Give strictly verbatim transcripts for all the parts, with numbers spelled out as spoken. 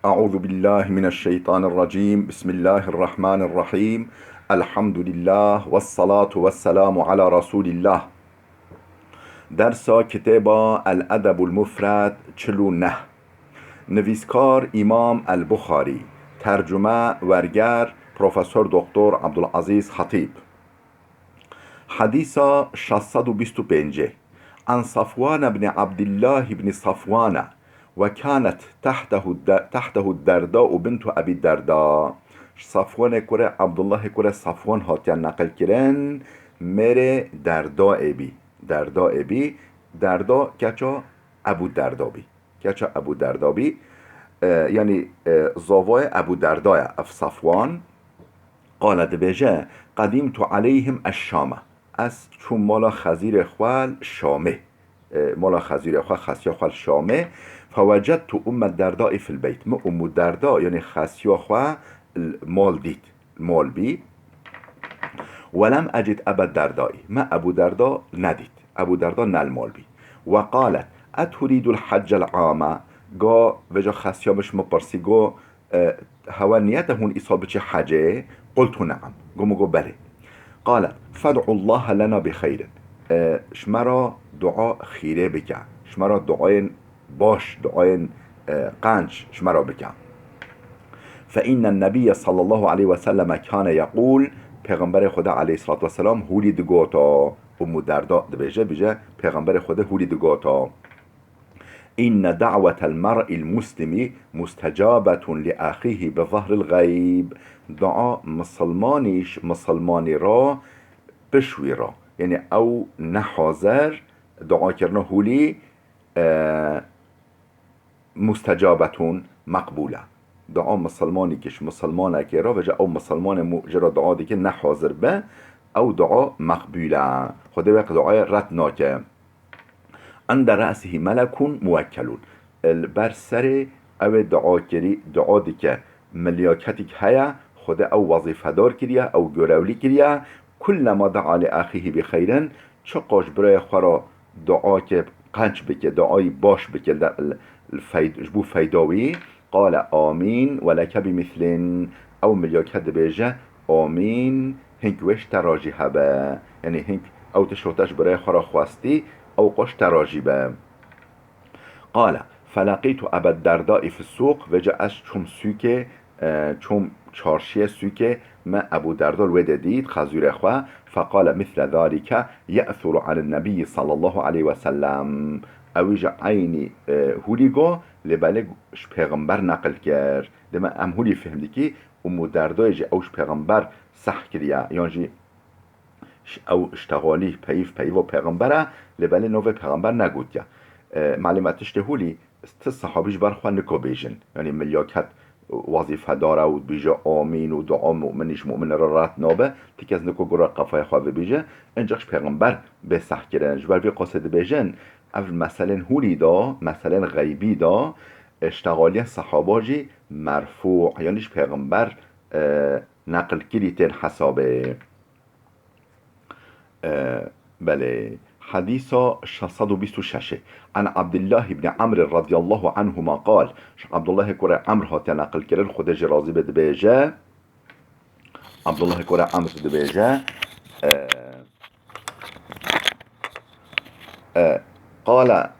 أعوذ بالله من الشيطان الرجيم. بسم الله الرحمن الرحيم. الحمد لله والصلاة والسلام على رسول الله. Dersa kitêba El Edebul Mufred çil û neh. Nivîskar Îmam El Buxarî. Tercume, werger, Profesor Doktor Abdulazîz Hatîb. Hedîsa şeş sed û bîst û pêncê. An Safwan ibn Abdullah ibn Safwana ve kanet tehtehu de-, tehtehu Derda û bintu Ebî Derda. Ji Safwanê kurê Abdullahê kurê Safwan hatiye neqil kirin, mêrê Derdaê bî. Derdaê bî, Derda keça Ebû Derda bî. Keça Ebû Derda bî. E, yanî, e, zavayê Ebû Derda ye ev Safwan. Qale dibêje, qedîmtu aleyhim eşşame. Ez çûm mala xezîrê xwe li Şamê. E, mala xezîrê xwe, xesiya xwe li Şamê. Fewecedtu Umme Derdai fil beyt. Min Ummu Derda, yanî xesiya xwe li mal dît. Mal bî. Welem ecid Ebe Derdai. Me Ebû Derda nedît. Ebû Derda ne li mal bî. Ve qalet, eturîdul heccel ame? Ga vêca xesiya min ji min pirsî, go, e, hewe niyet e hûn îsal biçî hecê? Qultu neam. Go min go belê. Qalet, fed'ullaha lena bi xeyrin. E, ji me re dua xîrê bike. Ji me re duayên baş, duayên, e, qenc ji me re bike. Fe innen nebiyye sallallahu aleyhi ve selleme kane yeqûl, Pêxemberê Xwedê aleyhissalatu vesselam hûlî digota, Ummu Derda dibêje, bêje, Pêxemberê Xwedê hûlî digota, inne da'wetel mer'il muslimi mustecabetun li axihi bi zahril xeyb. Dua misilmanî ji misilmanî re pişt wî re. Yanî ew ne hazir, duakirina hûlî, e, mustecabetun meqbûle. Dua misilmanî kî ji misilmanekê re, vêca ew misilmanê mû jê re dua dike ne hazir be, ew dua meqbûl e. Xwedê wê duayê red nake. Ende re'sihî melekun muwekkelun. Li ber serê ew ê dua kirî, dua dike. Milyaketik heye, Xwedê ew wezîfedar kiriye, ew görevlî kiriye. Kullema da'a li axihi bi xeyrin, çiqas ji birayê xwe re duayê qenc bike, duayî baş bike, li, li feyd-, ji bo feyda wî, qale amîn ve leke bi mislin. Ew milyaket dibêje, amîn, hink wê ji te re jî hebe. Yanî hink ew tişt te ji birayê xwe re xwestî, ew xwe ji te re jî be. Qale, feleqîtu Ebe Derdai fis sûq, vêca ez çûm sûkê, e, çûm çarşiyê sûkê, me Ebû Derda li wê de dît, xezûrê xwe, feqale misle zalike ye'suru alen nebiyyi sallallahu aleyhi ve sellem. Ewî jî eynî, e, hûlî got, lê belê ji pêxember neqil kir. Dema em hûlî fêhm dikî, Ummu Derdayê jî ew ji pêxember seh kiriye, yan jî ş-, ew ştexalî peyv peyva pêxember e, lê belê navê pêxember negotiye. E, malûm e tiştê hûlî ti sehabî ji ber xwe niko bêjin. Yanî milyaket wezîfedar e û dibêje amîn û dua muminî ji muminê re red nabe, ti kes niko gura qefaya xwe bibêje, ancak ji pêxember bê seh kirin. Ji ber vê qasê dibêjin, ev meselên hûlî de, meselên xeybî de, e, ştexaliyên sehaba jî merfû, yanî ji pêxember, e, neqilkirî tên hesabê. E, belê. Hedîsa şeş sed û bîst û şeş. An Abdullah ibn Amr radiyallahu anhuma qal. Ji Abdullahê kurê Amr hatiye neqil kirin, Xwedê jî razî be, dibêje. Abdullahê kurê Amr dibêje. E, e, qala,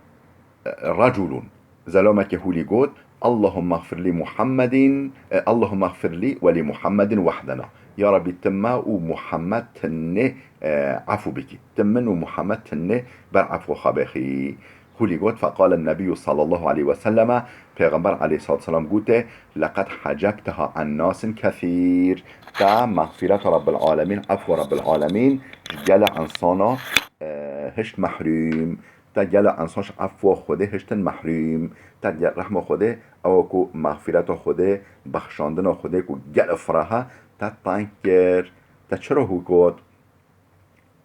e, reculun. Zelamekê hûlî got, Allahumma xfir li Muhammedin, e, Allahumma xfir li ve li Muhammedin wehdena. Ya Rabbî, ti me û Muhammed tinê, e, efû bikî. Ti min û Muhammed tinê ber efû xwe bêxî. Hûlî got, feqale nebiyyu sallallahu aleyhi ve selleme, Pêxember aleyhissalatu vesselam gote, leqed hecebteha an nasin kethîr. Te mexfireta Rabbil Alemîn, efwa Rabbil Alemîn, ji gelek insana, e, hişt mehrûm. Te gelek insan ji efwa Xwedê hiştin mehrûm. Te gel-, rehma Xwedê, ew ku mexfireta Xwedê, bexşandina Xwedê ku gelek fireh e, te teng kir. Te çira hû got?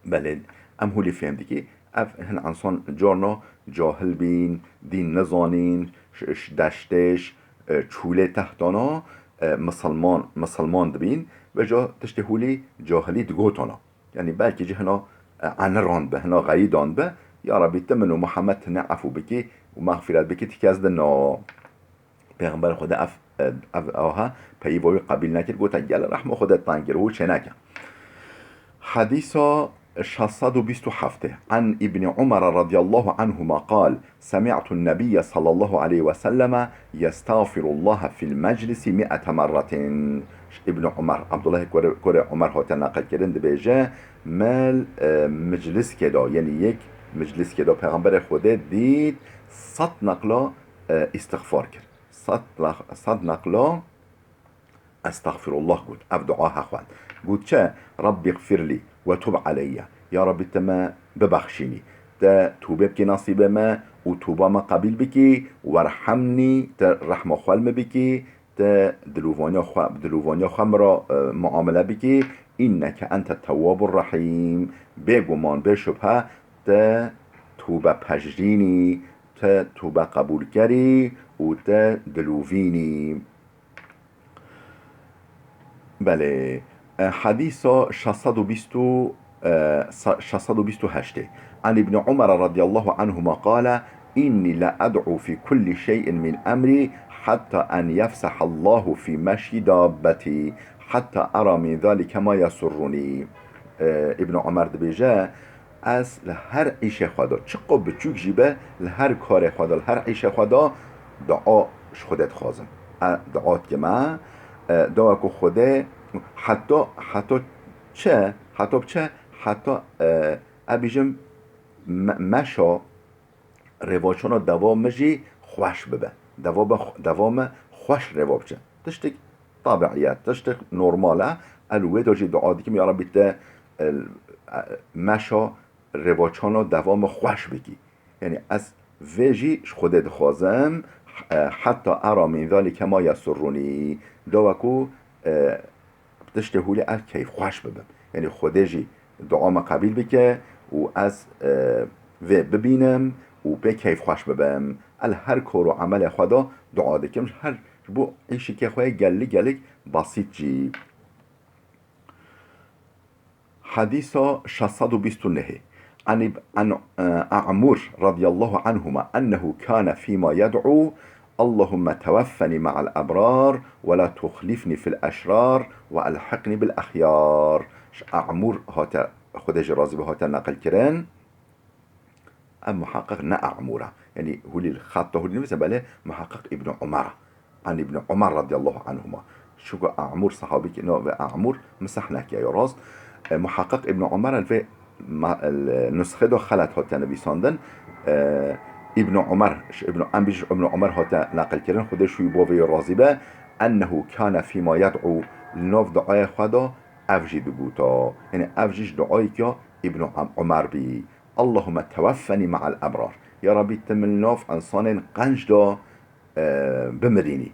Belê, em hûlî fêm dikî. Ev hin insan carna cahil bîn, dîn nizanîn, ş-, ş-, deştê, ş-, e, çûlê tehtana, e, misilman, misilman dibîn. Vêca tiştê hûlî cahilî digotana. Yanî belkî jî hina, e, anirand be, hina xeyidan be. Ya Rebî, ti min û Muhammed tinê efû bikî û mexfîret bikî, ti kes din na. Pêxemberê Xwedê ev, ev, ev aha peyva wî qebîl nekir, gote, gel rehma Xwedê teng kir, hû çêneke. Hedîsa şeş sed û bîst û heft. An Îbnî Umar radiyallahu anhuma qal, semi'tu Nebiyye sallallahu aleyhi ve selleme yestağfirullaha fil meclisi mi'ete merratin. Îbn Umar, Abdullah kurê, kurê Umar hate neqil kirin, dibêje, mel, e, mecliskê de, yani yek mecliskê de Pêxemberê Xwedê dît sed neqla, e, îstixfar kir. Sed neq-, sed neqla Estexfirullah got. Ev dua hexwend. Got çi? Rabbî xfirlî ve tub aleyye. Ya Rabbî, te me bibexşînî. Te tûbe bikî nasîbê me û tûba me qebîl bikî. Werhemnî, te rehma xwe li me bikî. Te dilovaniya xwe, dilovaniya xwe mi re, e, muamele bikî. Înneke ente tewwabur rehîm. Bêguman, bê şubhe, te tûbe pejirînî, te tûbe qebûlkerî û te dilovînî. Belê. E, hedîsa şeş sed û bîst û, e, sa-, şeş sed û bîst û heştê. An Îbnî Umar radiyallahu anhuma qale, "Înnî le ed'u fî kullî şey'in min emrî hatta en yefsehallahu fî meşyi dabbetî hatta era min zalike ma yesurrunî." E, Îbnî Umar dibêje, Ez li her îşê xwe de, çiqo biçûk jî be, li her karê xwe de, li her îşê xwe de dua ji Xwedê dixwazim. E, dua dikim, e, e, dawa ku Xwedê heta, heta çi, heta bi çi, heta, e, e, bîjim me-, meşa rêvaçona deva min jî xweş bibe. Deva be, deva me xweş rêva biçe. Tiştek tabiiyet, tiştek normal e. El wê de jî dua dikim, ya Rabbî te, e, meşa rêvaçana deva min xweş bikî. Yani ez vê jî ji Xwedê dixwazim, e, heta era min zalike ma yesurrunî. Dawa ku, e, bi tiştê hûlê ez keyfxweş bibim. Yani Xwedê jî dua me qebîl bike û ez, e, vê bibînim û pê keyfxweş bibim. El her kar û emelê xwe de dua dikim. Her ji bo îşikê xwe yê gelî gelek basît jî. Hedîsa şeş sed û bîst û nehê. An ib-, an, e, A'mur radiyallahu anhuma ennehu kâne fîma yed'u, Allahumme tewaffenî ma'al ebrar ve la tuxlifnî fil eşrar ve elhiqnî bil exyar. Ji A'mur hate, Xwedê jî razî be, hate neqil kirin. Ev muheqeq ne A'mur e. Yanî hûlî li xetta hûlî nivîse, belê muheqeq Îbn Umar e. An Îbn Umar radiyallahu anhuma. Çunku A'mur sehabîkî, navê A'mur miseh neke ya rast. E, muheqeq Îbn Umar, el vê ma-, el nusxê de xelet hate nivîsandin. E, Îbn Umar, ji Îbn, em bî ji Îbn Umar hate neqil kirin, Xwedê ji wî bo vê razî be. Ennehu kâne fîma yed'u, li nav duayê xwe de ev jî digota. Yanî ev jî ji duayek ya Îbn Am-, Umar bî. Allahumme tewaffenî ma'al ebrar. Ya Rabbî, tu min li nav însanên qenc de, e, bimirînî.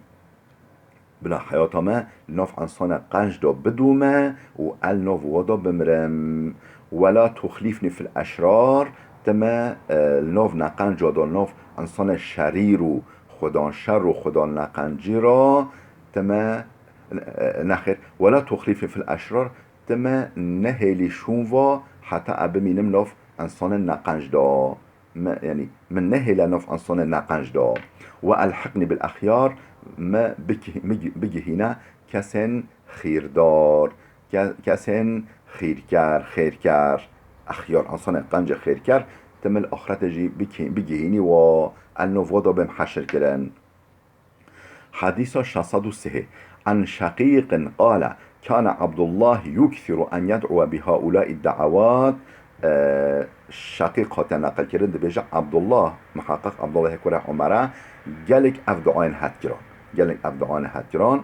Bila heyata me li nav însanê qenc de bidûme û ez li nav wa de bimirim. Wela tuxlîfnî fil eşrar, tu me, e, li nav neqenca de, li nav însanê şerîr û xwedan şer û xwedan neqencî re, tu me, e, nexêr, wela tuxlîfnî fil eşrar, tu me nehêlî şûn va heta ez bimînim nav însanên neqenc de. Me, yanî, min nehêle nav însanên neqenc de. Ve elhiqnî bil exyar, me biki-, bigi-, bigihîne kesên xîrdar, ke-, kesên xîrker, xêrker, exyar, însanên qencê xêrker, tu min li axretê jî biki-, bigihînî wa, ez li nav wa de bêm heşir kirin. Hedîsa şeş sed û sihê. An Şeqîqin qale, kâne Abdullah yuksiru en yed'uwe bi haulâi da'awat. E, Şeqîq hate neqil kirin, dibêje Abdullah, muheqeq Abdullah kurê Umar e, gelek ev duayên het kiran. Gelek ev duayên het kiran.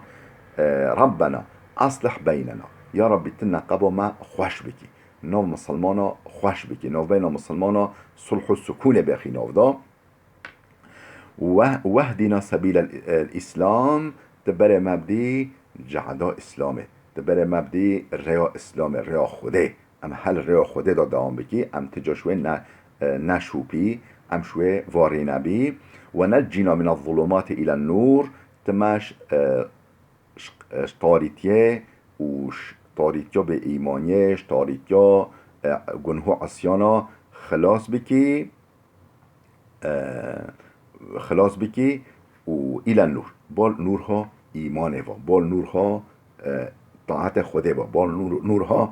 E, Rabbena, aslih beynena. Ya Rabbî, tu neqeba me xweş bikî. Nav misilmana xweş bikî. Navbeyna misilmana sulh û sukûnê bêxî nav de. Weh-, wehdina sebîlel, e, Îslam, tu berê me bidî cehda Îslamê. Tu berê me bidî rêya Îslamê, rêya Xwedê. Em hel rêya Xwedê de dewam bikî, em ti ca ji wê ne, e, neşûpî, em ji wê varî nebî. Ve neccîna mine zulûmatî îlen nûr, tu me ji, e, ji, ji tarîtiyê û ji tarîtiya bêîmaniyê, ji tarîtiya, e, gunho isyana xilas bikî, e, xilas bikî û îlen nûr. Bol nûrha îmanê va, bol nûrha, e, taetê Xwedê va, bol nûr-, nûrha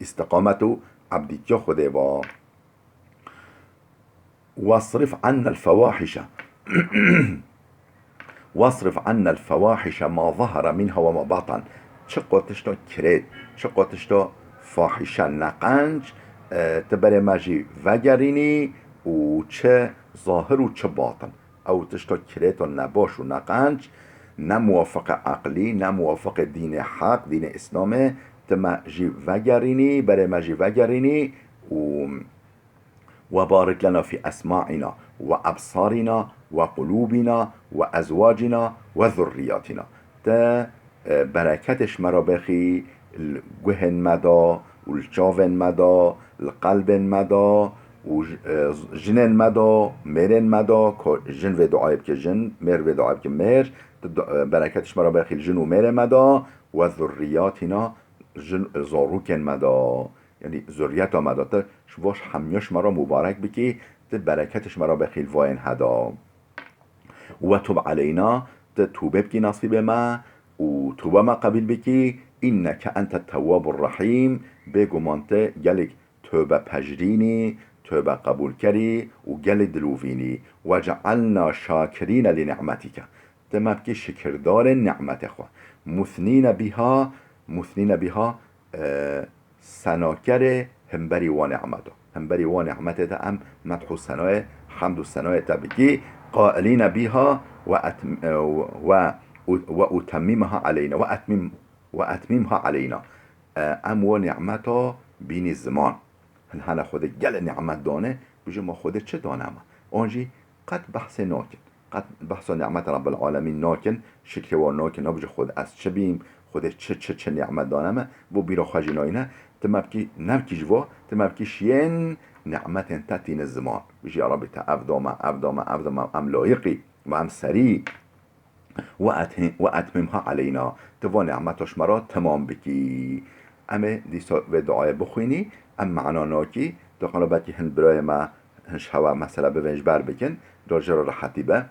îstiqamet û ebdîtiya Xwedê va. Wasrif anna el-fewahişe. Wasrif anna el-fewahişe ma zahara minha ve ma batan. Çiqo tişta kirêt, çiqo tişta fahişe, neqenc, e, ti berê me jî vegerînî û çi zahir û çi batin. Ew tişta kirêt û nebaş û neqenc, ne muwafiqê eqlî, ne muwafiqê dînê heq, dînê Îslamê, ti me jî vegerînî, berê me jî vegerînî û وبارك لنا في أسماعنا وأبصارنا وقلوبنا وأزواجنا وذرياتنا. Te, e, bereketê ji me re bêxî li guhên me de û li çavên me de, li qelbên me de û j-, e, jinên me de, mêrên me de, ko jin vê duayê bike jin, mêr vê duayê bike mêr, tu du-, e, bereketê ji me re bêxî li jin û mêrê me de, we zurriyatîna, jin, zarokên me de. Yanî zurriyeta me de, te ji bo hemiya ji me re mubarek bikî, ti bereketê ji me re bêxî li vayên heda. Ve tub aleyna, ti tûbe bikî nasîbê me û tûba me qebîl bikî, inneke ente tewwabur rahîm, bêguman ti gelek tûbe pejirînî, tûbe qebûlkerî û gelê dilûvînî. Ve cealna şakirîne li ni'metike. Ti me bikî şikirdarên ni'metê xwe. Musnîne biha, musnîne biha, e, senakerê himberî wa ni'meto. Himberî wa ni'metê de em medh û senayê, hemd û senayê te bikî. Qailîne biha ve etm-, e, ve, ve utemmîmeha aleyna. Ve etmîm-, ve etmîmha aleyna. E, em wa ni'meta bînî ziman. Hin hene Xwedê gelê ni'met dane, bijî ma Xwedê çi dane me? An jî qet behsê nakin. Qet behsa ni'meta Rabbil Alemîn nakin, şikrê wan nakin, nabijî Xwedê ez çi bîm, Xwedê çi, çi, çi ni'met dane me, bo bîra xwe jî nayne. Ti me bikî, nebikî ji va, ti me bikî şiyên ni'metên te tîne ziman. Bijî ya Rabbî te ev da me, ev da me, ev da me, em layiqî, me em serî. Ve ethî-, ve etmîmha aleyna. Ti va ni'meta ji me re temam bikî. Em ê dîsa vê duayê bixwînî, em mana nakî, tu qala belkî hin birayê me, hin ji hewa mesela bivên ji ber bikin, da ji re rehetî be.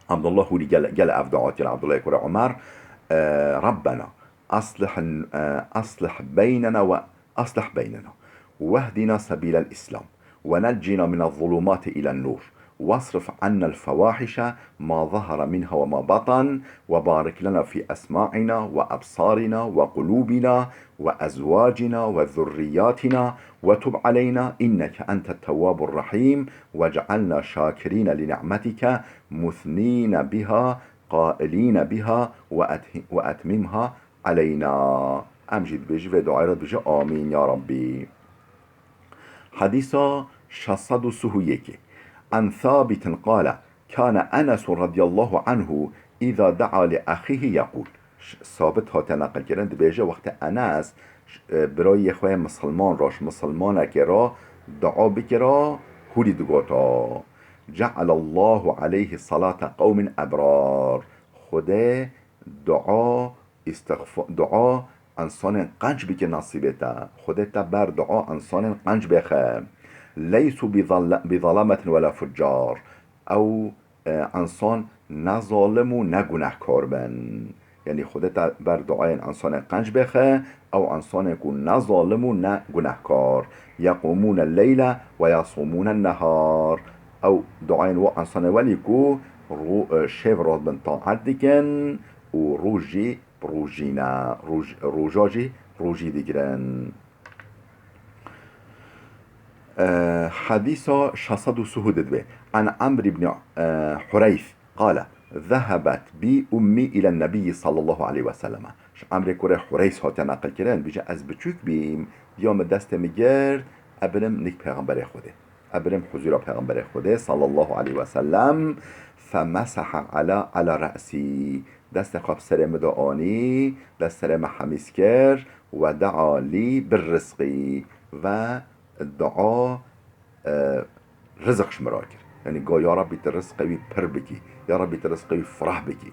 Abdullah hûrî gel, gel ev dua kir, Abdullah kurê Umer, e, Rabbena, aslih, e, aslih beynena ve aslih beynena. Vehdina sebîlel Îslam. ونجنا من الظلمات إلى النور، واصرف عنا الفواحش ما ظهر منها وما بطن، وبارك لنا في أسماعنا وأبصارنا وقلوبنا وأزواجنا وذرياتنا، وتب علينا إنك أنت التواب الرحيم، واجعلنا شاكرين لنعمتك مثنين بها قائلين بها وأته-، وأتممها علينا. Em jî dibêjin vê duayê re dibêjin, Amîn ya Rabbî. Hedîsa şeş sed û sih û yekê. An Sabitin qale, kane Enesu radiyallahu anhu îza dea li exihi yeqûl. Ş-, Sabit hate neqilkirin, dibêje, wextê Enes, ş-, e, birayê xwe yê misilman re, ji misilmanekê re dua bikira, hûrî digota, Cealallahu aleyhi salate qewmin ebrar. Xwedê dua îstixfa-, dua insanên qenc bike nasîbê te. Xwedê te ber dua insanên qenc bêxe. Leysu bi zal-, bi zalametin wela fuccar. Ew, e, insan ne zalim û ne gunehkar bin. Yanî Xwedê te ber duayên insanên qenc bêxe, ew insanên ku ne zalim û ne gunehkar. Yeqûmûne leyle ve yasûmûne nehar. Ew duayên wa insanê welî ku ro-, e, şev radibin taet dikin û roj jî bi rojî ne, roj-, roja jî rojî digirin. E, Hedîsa şeş sed û sih û du dibê. An Amr ibn, e, Hureys qale, zehebet bi ummî îlen Nebî sallallahu aleyhi ve sellem. Ji Amrê kurê Hureys hatiye neqilkirin, bije ez biçûk bîm, diya min destê min girt, ebirim nik Pêxemberê Xwedê. Ebirim huzura Pêxemberê Xwedê sallallahu aleyhi ve sellem, femeseha ala, ala re'sî. Destê xwe bi serê min de anî, dest serê min hemîs kir, ve dea lî bir rizqî. Ve dua, e, rizik ji min re kir. Yanî got, ya Rabbî, tu rizqê wî pir bikî. Ya Rabbî, tu rizqê wî fireh bikî.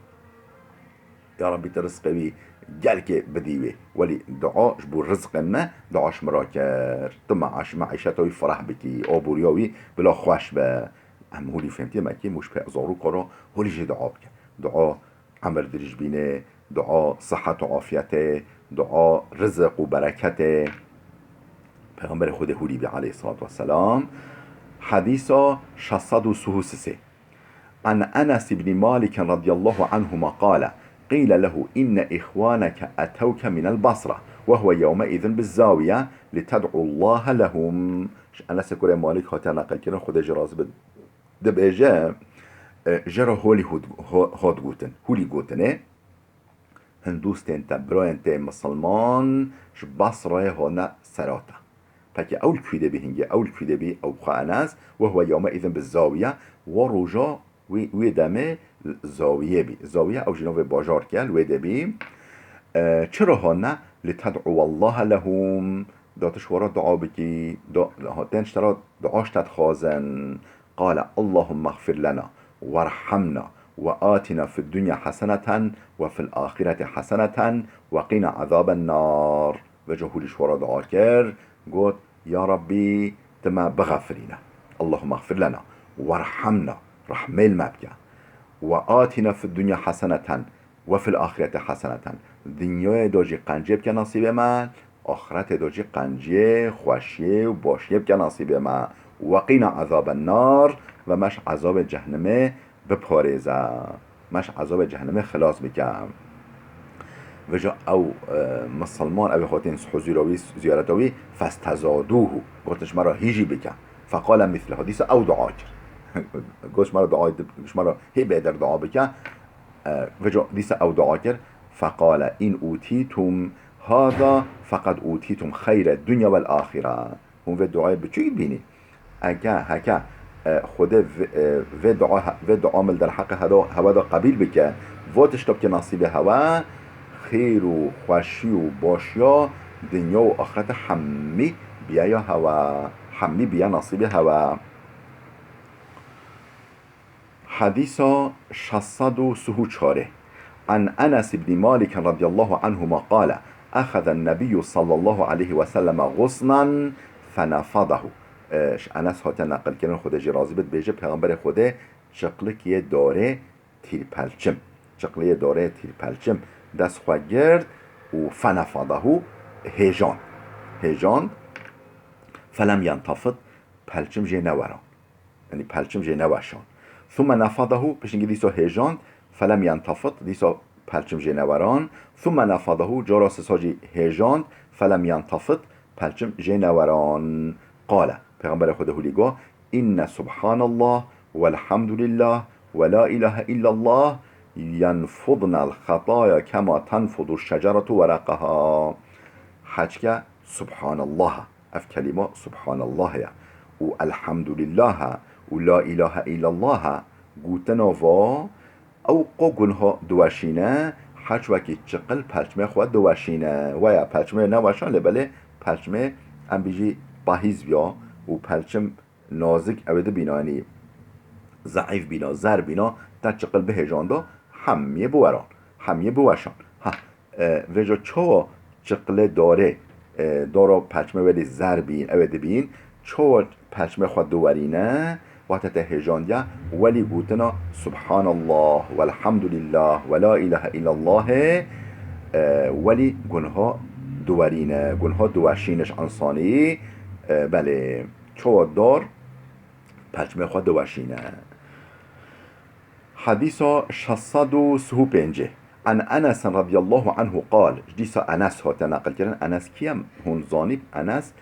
Ya Rabbî, tu rizqê wî gelkê bidî wê. Welî dua ji bo rizqên me, dua ji min re kir. Tu meaş-, meîşeta wî fireh bikî, aboriya wî bila xweş be. Em hûlî fêmtî me kî mûş pê zarok re hûlî jî dua bike. Dua emir dirîj bîne, dua sihet û afiyetê, dua rizik û bereketê. Peyxemberê Xwedê hûrî bî aleyhissalatu vesselam. Hedîsa şeş sed û sih û sê. An Enes ibn Malik radiyallahu anhuma qale, qîle lehu inne ihwaneke etewke minel Basra ve huve yewmeizin bizzawiye li ted'ullaha lehum. Ji Enesê kurê Malik hatiye neqilkirin, Xwedê jê razî be, dibêje, e, jê re holî hûd-, ho-, hot gotin, hûlî gotinê. Hindûstên te, birayên te misilman ji Basrayê hone serata. Pekî ew li kû de bî hingê, ew li kû de bî, ew xwe Enes, ve huve yewmeizin bizzawiye, wa roja wê, wê demê zawiyê bî. Zawiye ew jî navê bajarkê ye, li wê de bî. E, çira hane? Li ted'uwallaha lehum. Da tu ji we re dua bikî, da, ha tên ji te re dua ji te dixwazin. Qale, Allahumme xfir lena, werhamna, ve atina fid dunya heseneten, ve fil axireti heseneten, ve qina ezaben nar. Vêca hûrî ji we re dua kir, got, Ya Rabbî, tu me bixefirîne. Allahumma xfir lena, werhamna, rehmê li me bike. Ve atina fid dunya heseneten, ve fil axireti heseneten. Dinyayê de jî qenciyê bike nasîbê me, axretê de jî qenciyê, xweşiyê û başiyê bike nasîbê me. Ve qîna ezaben nar, ve me ji ezabê cehnimê biparêze. Me ji ezabê cehennemê xilas bike. Vêca ew, e, misilman, ew ê hatîn huzûra wî, ziyareta wî, festezadûhu. Gotin, ji me re hîjî bike. Feqale mislehu. Dîsa ew dua kir. Got, ji me re dua, ji me re hê bêder dua bike. E, vêca dîsa ew dua kir. Feqale in utîtum hada feqed utîtum xeyre dunya vel axire. Hûn vê duayê biçûk dibînî? Eke, heke, e, Xwedê vê, e, vê dua, vê dua min li derheqê heda-, hewe de qebîl bike, vo tişta bike nasîbê hewe, xêr û xweşî û başiya dinya û axirete hemî biye ya hewe, hemî biye nasîbê hewe. Hedîsa şeş sed û sih û çar. An Enes ibn Malik radiyallahu anhuma qale, Exezen Nebiyyû sallallahu aleyhi ve selleme ğusnan fenefadahu. E, ji Enes hatiye neqilkirin, Xwedê jê razî be, dibêje, Pêxemberê Xwedê çiqlikiyê darê tîrpelçim, çiqliyê darê tîrpelçim dest xwe girt û fenefadahu, hêjand. Hêjand, felem yentafid, pelçim jê neweran. Yanî pelçim jê neweşan. Thumme nefadahu, piştî dîsa hêjand, felem yentafid, dîsa pelçim jê neweran. Thumme nefadahu, cara sisa jî hêjand, felem yentafid, pelçim jê neweran. Qale, Pêxemberê Xwedê hûlî got, inne subhanallah, velhamdulillah, ve la ilahe illallah, yenfudnel xetaya kema tenfudu şeceretu wereqaha. Heçke subhanallah. Ev kelîma Subhanallah ya. Û Elhamdulillah ya. Û La ilahe illallah ya. Gotina va, ew qo gunha diweşîne, heç wekî çiqil pelçmê xwe diweşîne. Weya pelçmê neweşan, lê belê pelçmê em bijî pahîz biya û pelçim nazik ew ê dibîna, yanî zeîf bîna, zer bîna, te çiqil bihêjanda, hemiyê biweran, hemiyê biweşan. Ha, e, vêca çawa çiqilê darê, e, dara pelçmê welî zer bîn, ew ê dibîn, çawa pelçmê xwe diwerîne, wextê te hêjandiye, welî gotina Subhanallah, Velhamdulillah, ve la ilahe illallahê, e, welî gunha diwerîne, gunha diweşîne ji ensanî, e, belê. Çawa dar pelçmê xwe diweşîne. Hedîsa şeş sed û sih û pêncê. An Enes radiyallahu anhu qal, ji dîsa Enes hate neqilkirin. Enes kî ye? Hûn zanî, Enes,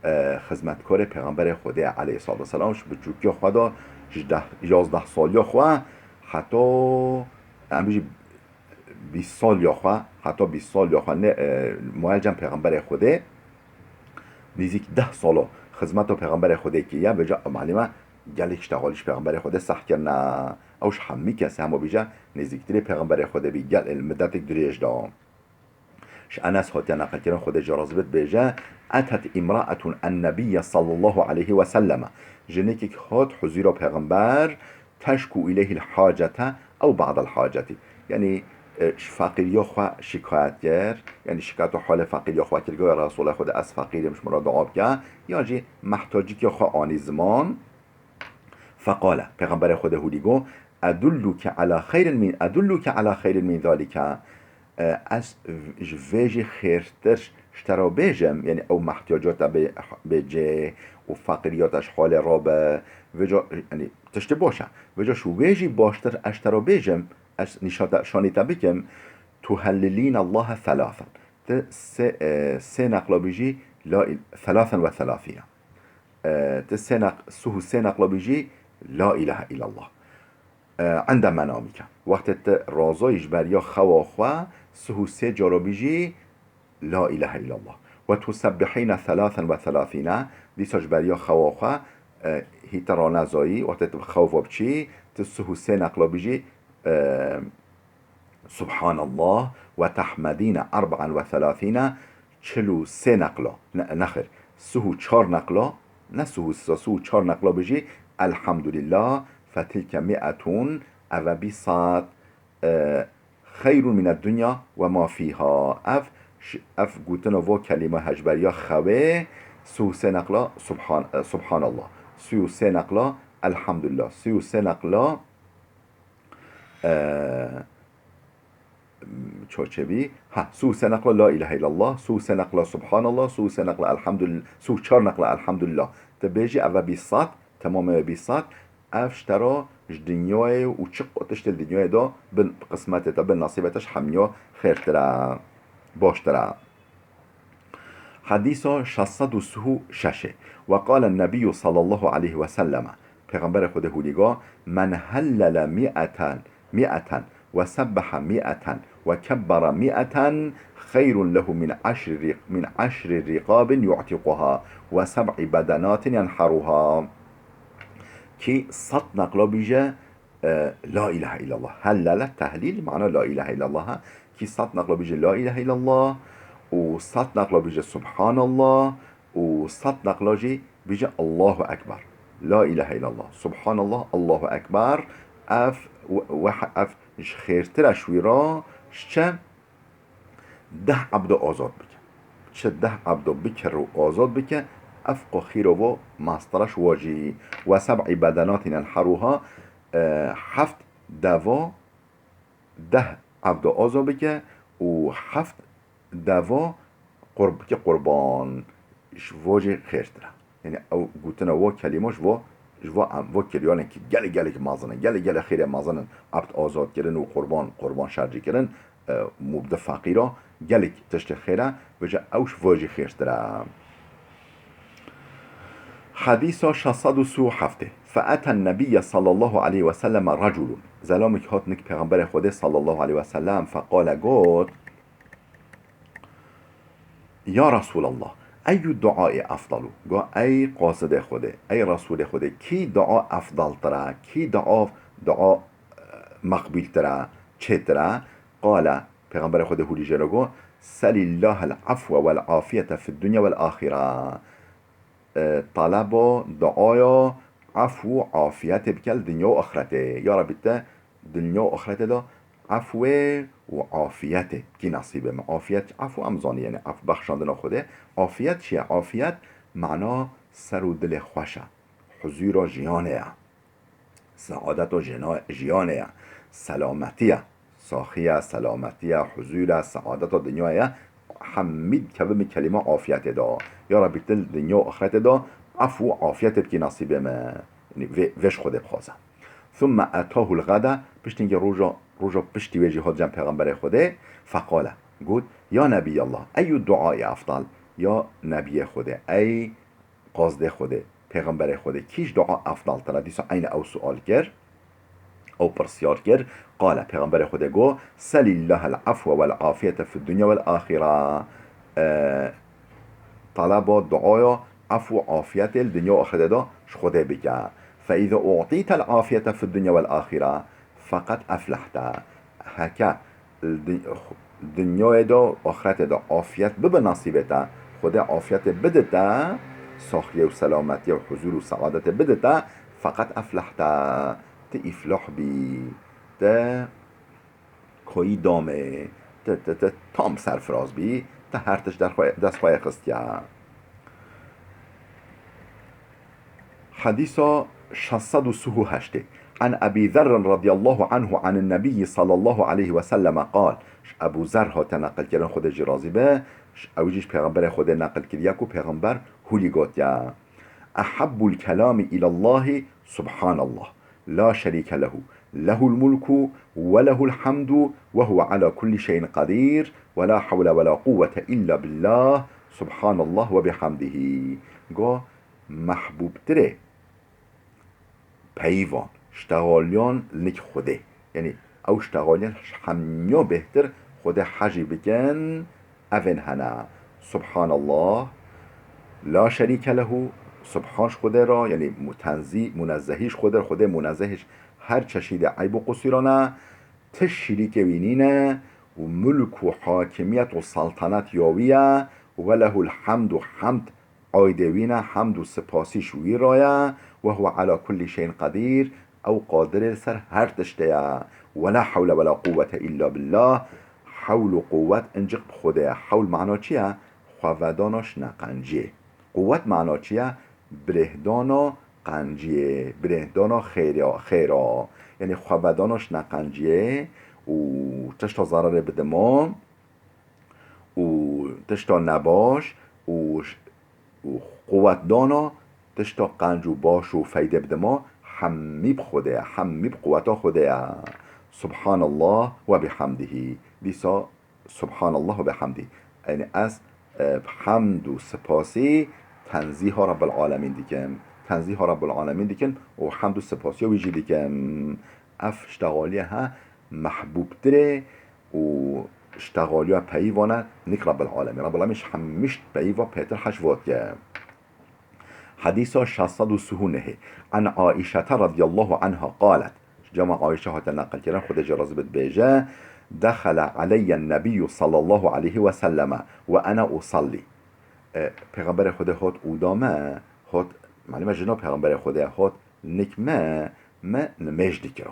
e, xizmetkarê Pêxemberê Xwedê ye aleyhissalatu vesselam, ji biçûkiya xwe de, ji deh, yazdeh saliya xwe heta, em bijî, bîst sal ya xwe, heta bîst sal ya xwe ne, e, muel cem Pêxemberê Xwedê, nêzîk deh sala xizmeta Pêxemberê Xwedê kiriye, vêca malî me gelek ştexalî ji Pêxemberê Xwedê seh kirine. Ew ji hemî kesê hema bîje nêzîktirê Pêxemberê Xwedê bî, gel, e, midetek dirêj da. Ji Enes hatiye neqilkirin, Xwedê jê razî bit, dibêje, Etet imraetun ennebiyye sallallahu aleyhi ve selleme. Jinekek hat huzûra Pêxember, teşku ileyhil hacete ew ba'del haceti. Yanî, e, ji feqîriya xwe şikayet kir, yanî şikayet û halê feqîriya xwe kir, got, "Ya Resûlê Xwedê, ez feqîr im, ji min re dua bike." Yan jî mehtacîtiya xwe anî ziman. Feqale, Pêxemberê Xwedê hûdî got, Edulluke ala xeyrin min, edulluke ala xeyrin min zalike. E, ez v-, ji vê jî xêrtir ji te re bêjim, yani ew mehtiyacata bê, bê cê û feqîriyata ji halê rabe, vêca, yani tiştê baş e. Vêca ji wê jî baştir ez ji te re bêjim, ez nîşata, şanî te bikim, tuhellilîne Allahe thelâthen. Ti sê, e, sê neqla bijî la il-, thelâthen ve thelâthîne. E, ti sê neq-, suh û sê neqla bijî la ilahe illallah. E, inde menamîke. Wextê ti razayî ji beriya xewa xwe, suh û sê cara bijî la ilahe illallah. Ve tusebbihîne thelâthen ve thelâthîne, dîsa ji beriya xewa xwe, e, hî ti ranezayî, wextê tu bi xew ve biçî, ti suh û sê neqla bijî, e, Subhanallah ve tahmedîne erba'en ve thelâthîne, çil û sê neqla, ne, nexêr, suh û çar neqla, ne suh û sê, suh û çar neqla bijî, Elhamdulillah, fetilke mi'etun, eve bîst sat, e, xeyrun mine dunya ve ma fîha. Ev, ş-, ev gotina vo kelîme hejberiya xewê, suh û sê neqla Subhan-, e, Subhanallah, suh û sê neqla Elhamdulillah, suh û sê neqla e, çoçebî, ha, suh û sê neqla la ilahe illallah, suh û sê neqla subhanallah, suh û sê neqla elhamdulillah, suh û çar neqla elhamdulillah. Te bêjî eve bîst sat, temamê bîst sat, ev ji te re ji dinyayê û çi tiştê li dinyayê de bin qismetê te, bin nasîbê te ji hemiya xêrtir e, baştir e. Hedîsa şeş sed û sih û şeş e. Ve qale Nebiyyu sallallahu aleyhi ve selleme. Pêxemberê Xwedê hûlî got, "Men hellele mi'eten, mi'eten ve sebbehe mi'eten ve kebbere mi'eten xeyrun lehu min eşri ri-, min eşri riqabin yu'tiquha ve seb'i bedenatin yenheruha." Kî sed neqla bîje, e, la ilahe illallah. Hellele, tehlîl, mana la ilahe illallah. Kî sed neqla bîje la ilahe illallah û sed neqla bîje subhanallah û sed neqla jî bîje Allahu Ekber. La ilahe illallah, subhanallah, Allahu Ekber. Ev, we-, we-, ev ji xêrtir e ji wî re, ji çi? Deh ebdo azad bike. Çi deh ebdo bikir û azad bike, ev qo xîro vo mastira ji wo jî. Ve seb'i bedenatin enheruha, e, heft deva, deh ebdo azad bike û heft deva qurb-, bike qurban. Ji vo jî xêrtir e. Yani ew gotina wo kelîmo ji vo, ji vo em, vo kiryonekî gelek gelek mezin in, gelek gelek xêrê mezin in, ebd azad kirin û qurban, qurban şercî kirin, e, mûbdi feqîra, gelek tiştê xêr e, vêca ew ji vo jî xêrtir e. Hedîsa şeş sed û sî û heft e. Fe eten nebiyye sallallahu aleyhi ve selleme reculun. Zelamekî hat nik Pêxemberê Xwedê sallallahu aleyhi ve sellem, feqale got, Ya Resulallah, eyyü duaî efdalu? Go, ey qasidê Xwedê, ey Resulê Xwedê, kî dua efdaltir e, kî dua, dua, e, meqbûltir e, çêtir e? Qale, Pêxemberê Xwedê hûlî jê re go, "Selillahel afwe vel afiyete fid dunya vel axire." E, talebo, duaya efw û afiyetê bike li dinya û axretê. Ya Rebî te dinya û axretê de efwê û afiyetê bikî nasîbê me. Afiyet, efw em zanî, yani efw bexşandina Xwedê. Afiyet çi ye? Afiyet mana ser û dilê xweş e. Huzûra jiyanê ye. Seadeta jina-, jiyanê ye. Selametî ye. Saxî ye, selametî ye, huzûr e, seadeta dinyayê ye. Hemî dikeve min kelîma afiyetê de. Ya Rebî, tu li dinya û axretê de efw û afiyetê bikî nasîbê me. Yanî vê, vê ji Xwedê bixwaze. Thumme etahul gade, piştî roja, roja piştî wê jî hat cem Pêxemberê Xwedê, feqale, got, Ya Nebiyallah, eyyü duaî efdal? Ya Nebiyê Xwedê, ey qazdê Xwedê, Pêxemberê Xwedê, kî ji dua efdaltir e? Dîsa eyne ew sual kir, ew pirsyar kir. Qale, Pêxemberê Xwedê got, "Selillahel afwe vel afiyete fid dunya vel axire." E, taleba, duaya efw û afiyetê li dinya û axretê de ji Xwedê bike. "Fe îze u'tîtel afiyete fid dunya vel axire, feqet eflehte." Heke li di-, dinyayê de, axretê de afiyet bibe nasîbê te, Xwedê afiyetê bide te, saxiyê û selametiyê û huzûr û seadetê bide te, feqet eflehte, tu îflah bî, tu koyî damê, tu, tu, tu tam serfiraz bî, tu her tişt derxwe-, dest xwe yê xistiye. Hedîsa şeş sed û sî û heştê. عن أبي ذر رضي الله عنه عن النبي صلى الله عليه وسلم قال. Ji Ebû Zer hate neqilkirin, Xwedê jî razî be. Ji, ew jî ji Pêxemberê Xwedê neqil kiriye ku Pêxember hûlî gotiye: أحب الكلام إلى الله سبحان الله لا شريك له، له الملك وله الحمد وهو على كل شيء قدير ولا حول ولا قوة إلا بالله سبحان الله وبحمده. Go, mehbûbtirê peyvan, ştexaliyan li nik Xwedê. Yanî ew ştexaliyan ji hemiya bêhtir Xwedê hejî bikin, evên hene. Subhanallah, la şerîke lehu, subhan ji Xwedê re, yanî mu-, tenzî, munezzehî ji Xwedê re, Xwedê munezzehî ji her çeşîdê eyb û qusîran e, ti şirîkê wî nîne û mulk û hakimiyet û seltenet ya wî ye, we lehul hemd û hemd aydê wî ne, hemd û sipasî ji wî re ye, we huwe ala kullî şeyin qedîr, ew qadirê li ser her tiştê ye, we la hewle we la quwwete îlla billah, hewl û quwwet encik bi Xwedê ye. Hewl mana çi ye? Xwevedana ji neqenciyê. Quwwet mana çi ye? Birêhdana qenciyê, birêhdana xêra, xêra. Yanî xwevedana ji neqenciyê û tişta zerarê bidima û tişta nebaş û ş-, û quwwetdana tişta qenc û baş û feydê bidima, hemî bi Xwedê ye, hemî bi quwweta Xwedê ye. Subhanallah we bihamdihî. Dîsa Subhanallah ve bihamdî. Yanî ez, e, bi hemd û sipasî tenzîha Rabbil Alemîn dikim. Tenzîha Rabbil Alemîn dikim û hemd û sipasiya wî jî dikim. Ev ştexaliye he mehbûbtirê û ştexaliya peyîvan e nik Rabbil Alemîn. Rabbil Alemîn ji hemî tişt peyîva pêtir hej vat ke. Hedîsa şeş sed û sî û nehê. An Aîşete radiyallahu anha qalet. Ji cama Aîşe hate neqilkirin, Xwedê jê razî be, dibêje: Dexele aleyyen nebiyyu sallallahu aleyhi ve selleme ve ene usallî. E, Pêxemberê Xwedê hot ûda me, hot, malûm e jina Pêxemberê Xwedê hot nik me, me nimêj dikira.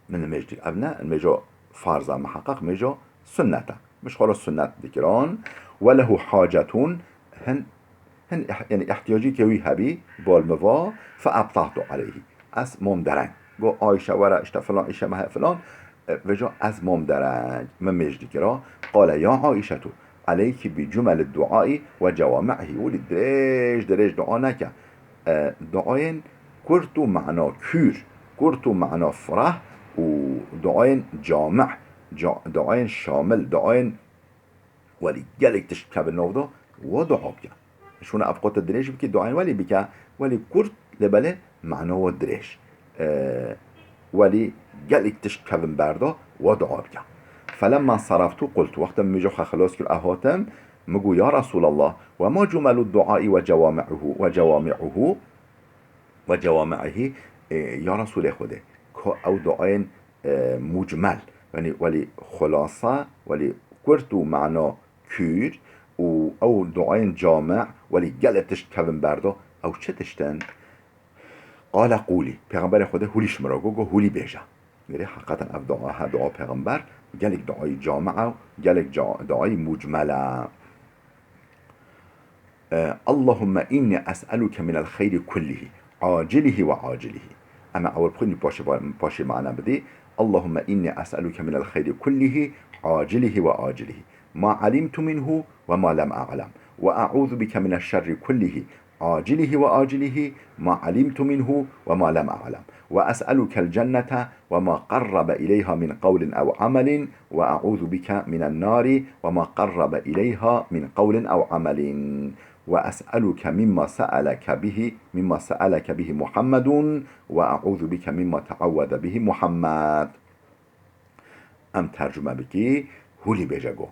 Min nimêj dik-, ev ne nimêja farz e, miheqeq nimêja sunnet e. Min ji xwe re sunnet dikiran. Ve lehu hacetun, hin, hin ih-, yanî ihtiyacîkê wî hebî, bal min va, fe ebtahtu aleyhî. Ez mam dereng. Go Ayşe were, işte filan, îşe me heye filan, e, vêca ez mam dereng. Min mêj dikira. Qale ya Aîşetu, aleyki bi cumeli duai ve cewami'hî. Welî dirêj dirêj dua neke. E, duayên kurt û mana kûr, kurt û mana fireh û duayên cami, ca-, duayên şamil, duayên welî gelek tişt bikevin nav de, wa dua bike. Şûna ev qota dirêj bike, duayên welî bike, welî kurt lê belê mana wa dirêj. E, welî gelek tişt bikevin berda, wa dua bike. Felemma saraftu qultu, wexta min mêja xwe xilas kir, ez hatim, min got, ya Resulallah, ve ma cumelu duai ve cewami'uhu, ve cewami'uhu, ve cewami'ihî, e, ya Resulê Xwedê, ka ew duayên, e, mucmel, yanî welî xulasa, welî kurt û mana kûr û ew duayên cami, welî gelek tişt kevin berda, ew çi tişt in? Qale qûlî, Pêxemberê Xwedê hûlî ji min re got, got, hûlî bêje. Gerê heqeten ev dua he, dua Pêxember, gelek duayî cami e û gelek ca-, duayî mucmel e. E, Allahümme inni es'eluke minel xeyri kullihi, acilihi ve acilihi. Em ê ewil bixwînî, paşê va-, paşê mana bidî. Allahümme inni es'eluke minel xeyri kullihi, acilihi ve acilihi. Ma alimtu minhu ve ma lem a'lem. Ve e'uzu bike minel şerri kullihi, acilihi ve acilihi, ma alimtu minhu ve ma lem a'lem. Ve es'elukel cennete ve ma qarrabe ileyha min qawlin ew amelin, ve e'uzu bike minen nari ve ma qarrabe ileyha min qawlin ew amelin. Ve es'eluke mimma se'eleke bihi, mimma se'eleke bihi Muhammedun, ve e'uzu bike mimma te'awwede bihi Muhammed. Em tercume bikî, hûlî bêje go.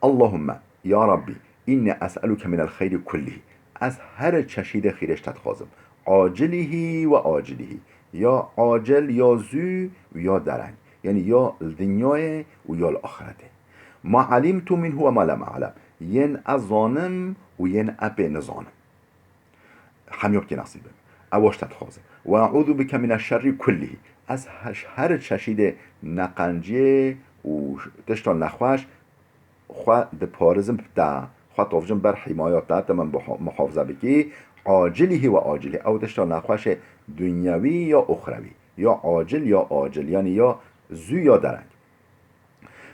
Allahümme, ya Rabbî, inni es'eluke minel xeyri kullihî. Ez her çeşîdê xîrê ji te dixwazim. Acilihî ve acilihî. Ya acil, ya zû û ya dereng. Yanî ya li dinyayê û ya li axretê. Ma alimtu minhu ve ma lem a'lem. Yên ez zanim û yên e pê nizanim. Hemî wekî nesîb in. Ew ji te dixwazim. Ve e'ûzu bike mine şerrî kullihî. Ez he-, ji her çeşîdê neqenciyê û tişta nexweş xwe diparizim bi te. Xwe tovjim ber hîmaya te, te min biha-, muhafaza bikî. Acilihi ve acilihi. Ew tişta nexweşê dunyewî ya uxrewî. Ya acil ya acil. Yanî ya zû ya dereng.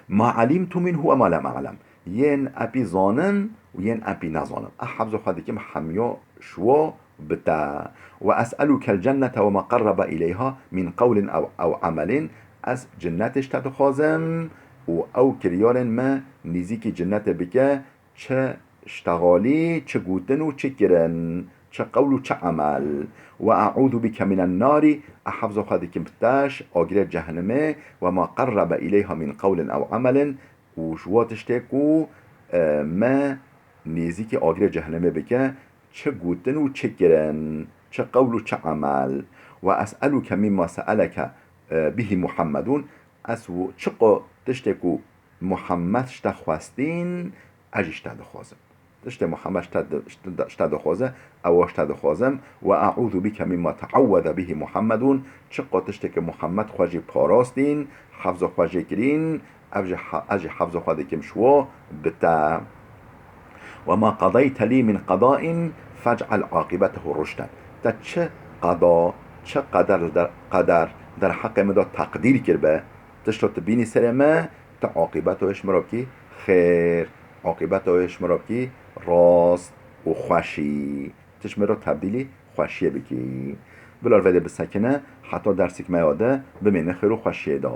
Ma alimtu minhu ve ma lem a'lem. Yên epî zanim û yên epî nezanim. Ez hevza xwe dikim hemiya şiwa bi te. Ve es'elukel cennete ve ma qarrebe ileyha min qewlin ew, ew emelin. Ez cinnetê ji te dixwazim û ew kiryarên me nêzîkî cinnetê bike, çi ştexalî, çi gotin û çi kirin, çi qewl û çi emel. Ve e'ûzu bike minen narî, ez hevza xwe dikim bi te ji agirê cehenimê, ve ma qarrebe ileyha min qewlin ew emelin, û ji wa tiştê ku, e, me nêzîkî agirê cehenimê bike, çi gotin û çi kirin, çi qewl û çi emel. Ve es'eluke mimma se'eleke, e, bihi Muhammedun, ez û çiqo tiştê ku Muhammed ji te xwestîn, ez jî ji te dixwazim. Tiştê Muhammed ji te di-, ji te, ji te dixwaze, ew ji te dixwazim. Ve e'ûzu bike mimma te'ewweze bihi Muhammedun, çiqo tiştê ku Muhammed xwe jî parastîn, hevza xwe jê kirîn, ev jî ha-, ez jî hevza xwe dikim ji wa bi te. Ve ma qadeyte lî min qedain fec'el aqibetehu ruşden. Te çi qeda, çi qeder li der, qeder derheqê min de teqdîr kiribe, tişta tu bînî serê me, tu aqîbeta wê ji min re bikî xêr, aqîbeta wê ji min re bikî rast û xweşî. Tu ji min re tebdîlî xweşiyê bikî. Bila li vê de bisekine, heta dersek me ya de bimîne xêr û xweşiyê de.